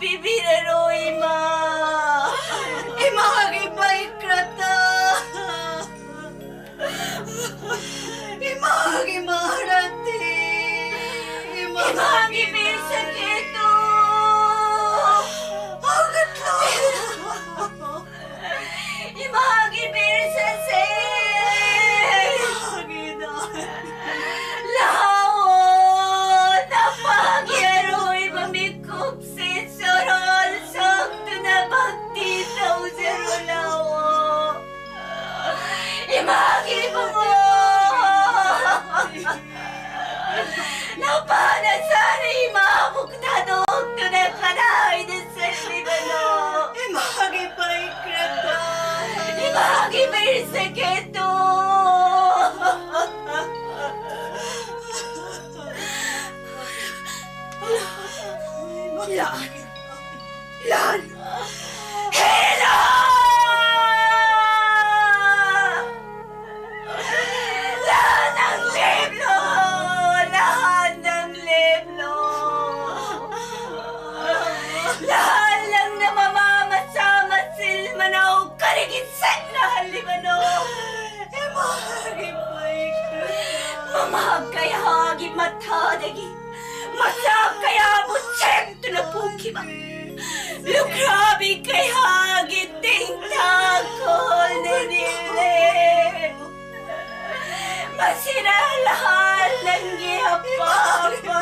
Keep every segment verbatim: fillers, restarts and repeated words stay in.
ꯄꯤꯕꯤꯔꯔꯣ, ꯏꯃꯥ꯫ ꯏꯃꯥꯒꯤ ꯄꯩꯀ꯭ꯔꯇ, ꯏꯃꯥꯒꯤ ꯃꯍꯥꯔꯇꯤ, ꯏꯃꯥꯒꯤ ꯕꯤꯔ ꯁꯀꯦꯇꯨ, ꯍꯧꯒꯠꯂꯣ꯫ ꯏꯃꯥꯒꯤ ꯕꯤꯔ ꯁꯦꯁꯦ! ꯏꯃꯥꯒꯤ ꯗꯥꯏ! ꯂꯥꯛꯑꯣ! ꯅꯄꯥꯒꯤ ꯑꯔꯣꯏꯕ ꯃꯤꯀꯨꯞꯁꯦ ꯆꯣꯔꯣꯜ ꯁꯣꯛꯇꯨꯅ ꯚꯛꯇꯤ ꯇꯧꯖꯔꯣ ꯂꯥꯛꯑꯣ! ꯏꯃꯥꯒꯤ ꯏꯕꯨꯡꯉꯣ! ꯅꯄꯥ ꯅꯆꯥꯅ ꯏꯃꯥꯕꯨ ꯊꯥꯗꯣꯛꯇꯨꯅ ꯀꯗꯥꯏꯗ ꯆꯠꯂꯤꯕꯅꯣ? ꯏꯃꯥꯒꯤ ꯄꯩꯀ꯭ꯔꯇ! ꯏꯃꯥꯒꯤ ꯕꯤꯔ ꯁꯀꯦꯇꯨ! ꯂꯥꯟ! ꯂꯥꯟ! ꯍꯦ ꯂꯥꯟ! ꯂꯥꯟ, ꯅꯪ ꯂꯦꯞꯂꯣ! ꯂꯥꯟ, ꯅꯪ ꯂꯦꯞꯂꯣ! ꯂꯥꯟ, ꯅꯪꯅ ꯃꯃꯥ ꯃꯆꯥ, ꯃꯆꯤꯜ ꯃꯅꯥꯎ ꯀꯔꯤꯒꯤ ꯆꯠꯅꯍꯜꯂꯤꯕꯅꯣ? ꯏꯃꯥꯒꯤ ꯄꯩꯀ꯭ꯔꯇ! ꯃꯃꯥ ꯀꯌꯥꯒꯤ ꯃꯊꯥꯗꯒꯤ ꯃꯆꯥ ꯀꯌꯥꯕꯨ ꯆꯦꯛꯇꯨꯅ ꯄꯨꯈꯤꯕ ꯂꯨꯈ꯭ꯔꯥꯕꯤ ꯀꯌꯥꯒꯤ ꯇꯤꯟꯊꯥ ꯀꯣꯜꯅ ꯅꯤꯜꯂꯦ꯫ ꯃꯁꯤꯔꯥ ꯂꯥꯟ, ꯅꯪꯒꯤ ꯑꯄꯥꯝꯕ?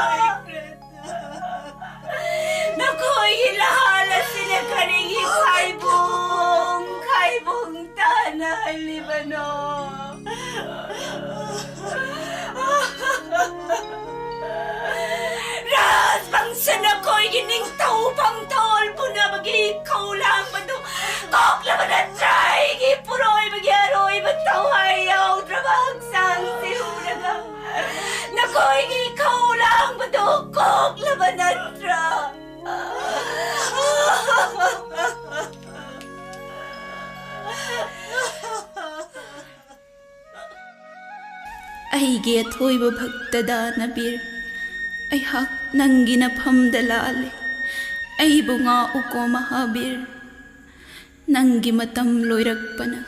ꯅꯈꯣꯏꯒꯤ ꯂꯥꯟ ꯑꯁꯤꯅ ꯀꯔꯤꯒꯤ ꯈꯥꯏꯕꯨꯡ ꯈꯥꯏꯕꯨꯡ ꯇꯥꯅꯍꯜꯂꯤꯕꯅꯣ? ꯔꯥꯖꯕꯪꯁ ꯅꯈꯣꯏꯒꯤ ꯅꯤꯡꯊꯧ ꯄꯥꯡꯊꯣꯜ ꯄꯨꯅꯕꯒꯤ ꯏꯈꯧ ꯂꯥꯡꯕꯗꯨ ꯀꯣꯛꯂꯕ ꯅꯠꯇ꯭ꯔꯥ? ꯑꯩꯒꯤ ꯄꯨꯔꯣꯏꯕꯒꯤ ꯑꯔꯣꯏꯕ ꯊꯋꯥꯏ ꯌꯥꯎꯗ꯭ꯔꯕ ꯍꯛꯆꯥꯡꯁꯤ ꯎꯔꯒ ꯅꯈꯣꯏꯒꯤ ꯏꯈꯧ ꯂꯥꯡꯕꯗꯨ ꯀꯣꯛꯂꯕ ꯅꯠꯇ꯭ꯔꯥ? ꯑꯩꯒꯤ ꯑꯊꯣꯏꯕ ꯚꯛꯇ ꯗꯥꯅꯕꯤꯔ, ꯑꯩꯍꯥꯛ ꯅꯪꯒꯤ ꯅꯐꯝꯗ ꯂꯥꯜꯂꯦ꯫ ꯑꯩꯕꯨ ꯉꯥꯛꯎꯀꯣ ꯃꯍꯥꯕꯤꯔ, ꯅꯪꯒꯤ ꯃꯇꯝ ꯂꯣꯏꯔꯛꯄꯅ꯫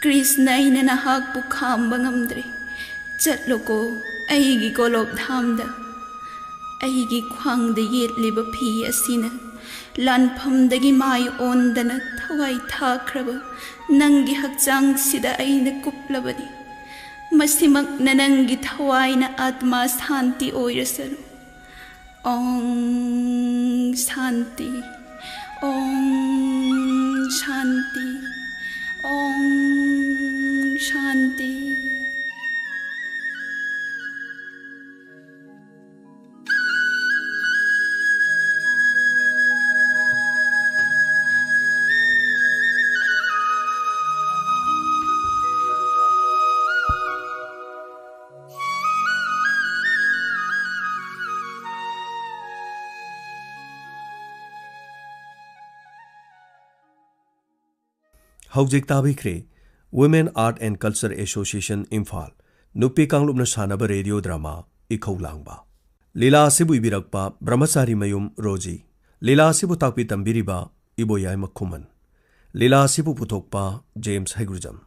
ꯀ꯭ꯔꯤꯁꯅ, ꯑꯩꯅ ꯅꯍꯥꯛꯄꯨ ꯈꯥꯝꯕ ꯉꯝꯗ꯭ꯔꯦ꯫ ꯆꯠꯂꯣꯀꯣ, ꯑꯩꯒꯤ ꯀꯣꯂꯣꯞ ꯙꯥꯝꯗ꯫ ꯑꯩꯒꯤ ꯈ꯭ꯋꯥꯡꯗ ꯌꯦꯠꯂꯤꯕ ꯐꯤ ꯑꯁꯤꯅ ꯂꯥꯟꯐꯝꯗꯒꯤ ꯃꯥꯏ ꯑꯣꯟꯗꯅ ꯊꯋꯥꯏ ꯊꯥꯈ꯭ꯔꯕ ꯅꯪꯒꯤ ꯍꯛꯆꯥꯡꯁꯤꯗ ꯑꯩꯅ ꯀꯨꯞꯂꯕꯅꯤ꯫ ꯃꯁꯤꯃꯛꯅ ꯅꯪꯒꯤ ꯊꯋꯥꯏꯅ ꯑꯥꯠꯃꯥ ꯁꯥꯟꯇꯤ ꯑꯣꯏꯔꯁꯅꯨ꯫ ॐ शांति। ॐ शांति। ॐ शांति। ꯍꯧꯖꯤꯛ ꯇꯥꯕꯤꯈ꯭ꯔꯦ Women Art and Culture Association Imphal, ꯅꯨꯄꯤ ꯀꯥꯡꯂꯨꯞꯅ ꯁꯥꯟꯅꯕ ꯔꯦꯗꯤꯑꯣ ꯗ꯭ꯔꯃꯥ ꯏꯈꯧ ꯂꯥꯡꯕ꯫ ꯂꯤꯂꯥ ꯑꯁꯤꯕꯨ ꯏꯕꯤꯔꯛꯄ ꯕ꯭ꯔꯍꯃꯆꯥꯔꯤ ꯃꯌꯨꯝ ꯔꯣꯖꯤ꯫ ꯂꯤꯂꯥ ꯑꯁꯤꯕꯨ ꯇꯥꯛꯄꯤ ꯇꯝꯕꯤꯔꯤꯕ ꯏꯕꯣꯌꯥꯏꯃ ꯈꯨꯃꯟ꯫ ꯂꯤꯂꯥ ꯑꯁꯤꯕꯨ ꯄꯨꯊꯣꯛꯄ ꯖꯦꯝꯁ ꯍꯩꯒ꯭ꯔꯨꯖꯝ꯫